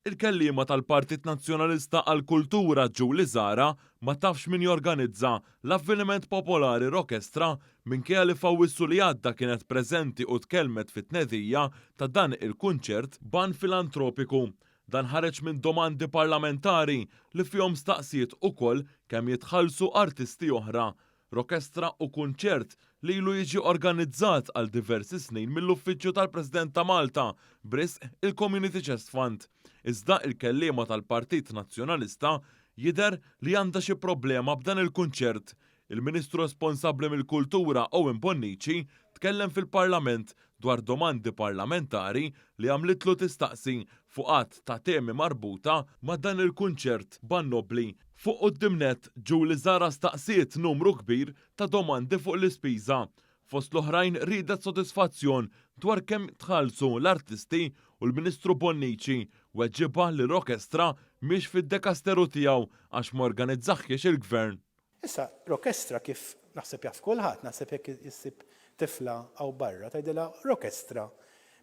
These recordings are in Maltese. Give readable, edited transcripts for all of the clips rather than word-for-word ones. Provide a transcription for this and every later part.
Il-kelliema tal-Partit Nazzjonalista għall-Kultura Julie Zahra ma tafx min jorganizza l-avveniment popolari Rockestra minkejja li f'Awwissu li għadda kienet preżenti u tkellmet fit-tnedija ta' dan il-kunċert b'għan filantropiku. Dan ħareġ minn domandi parlamentari li fihom staqsiet ukoll kemm jitħallsu artisti oħra. Rockestra hu kunċert li ilu jiġi organizzat għal diversi snin mill-Uffiċċju tal-President ta' Malta b'risq il-Community Chest Fund. Iżda il-kelliema tal-Partit Nazzjonalista jidher li għandha xi problema b'dan il-kunċert. Il-Ministru responsabbli mill-Kultura Owen Bonnici tkellem fil-Parlament dwar domandi parlamentari li għamlitlu tistaqsi fuq għadd ta' temi marbuta ma' dan il-kunċert b'għan nobbli. Fuq quddiem nett, Julie Zahra staqsiet numru kbir ta' domandi fuq l-ispiża. Fost l-oħrajn riedet sodisfazzjon dwar kemm tħallsu l-artisti u l-Ministru Bonnici weġibha li l-orkestra mhix fid-dekasteru tiegħu għax m'organizzaħiex il-Gvern. Issa, rokestra kif naħseb jaf kulħadd, naħseb jekk issib tifla hawn barra tgħidilha rokestra,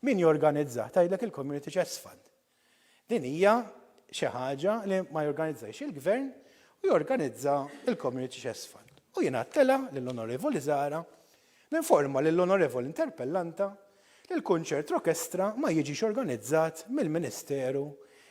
min jorganizzah? Tgħidlek il-Community Chest Fund. Din hija xi ħaġa li ma jorganizzahiex il-Gvern u jorganizza l-Community Chest Fund. U jien għedtilha lill-Onorevoli Zahra, ninforma lill-Onorevoli Interpellanta li l-kunċert rokestra ma jiġix organizzat mill-Ministeru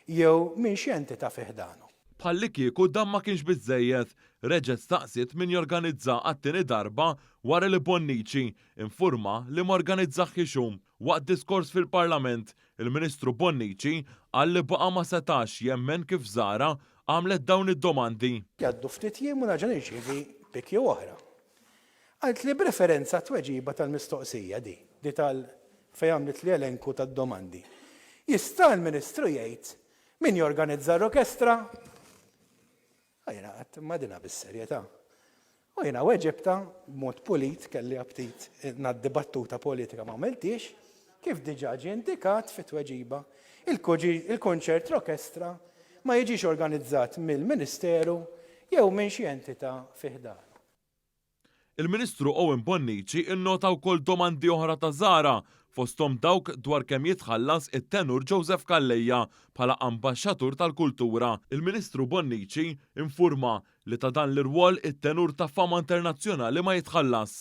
jew minn xi entità fi ħdanu. Bħallikieku dan ma kienx biżżejjed, reġgħet staqsiet min jorganizza għat-tieni darba wara li Bonnici infurma li m'organizzaħiex hu. Waqt diskors fil-Parlament, il-Ministru Bonnici qal li baqa' ma setax jemmen kif Zahra għamlet dawn id-domandi. Jgħaddu ftit jiem u nerġa' nirċievi PQ oħra. Qaltli b'referenza għat-tweġiba tal-mistoqsija di, di tal fejn għamlitli elenku tad-domandi. Jista' l-Ministru jgħid Min jorganizza r-rokestra? U jiena għedt, imma dinha bis-serjetà. U jiena weġibtha b'mod pulit, kelli aptit ngħaddi battuta politika ma għamilthiex, kif diġà ġie indikat fit-tweġiba, il-kunċert rokestra ma jiġix organizzat mill-Ministeru jew minn xi entità fi ħdanu. Il-Ministru Owen Bonnici nnota wkoll domandi oħra ta' Zahra, fosthom dawk dwar kemm jitħallas it-tenur Joseph Calleja bħala ambaxxatur tal-kultura. Il-Ministru Bonnici infurma li ta' dan l-irwol it-tenur ta' fama internazzjonali ma jitħallas.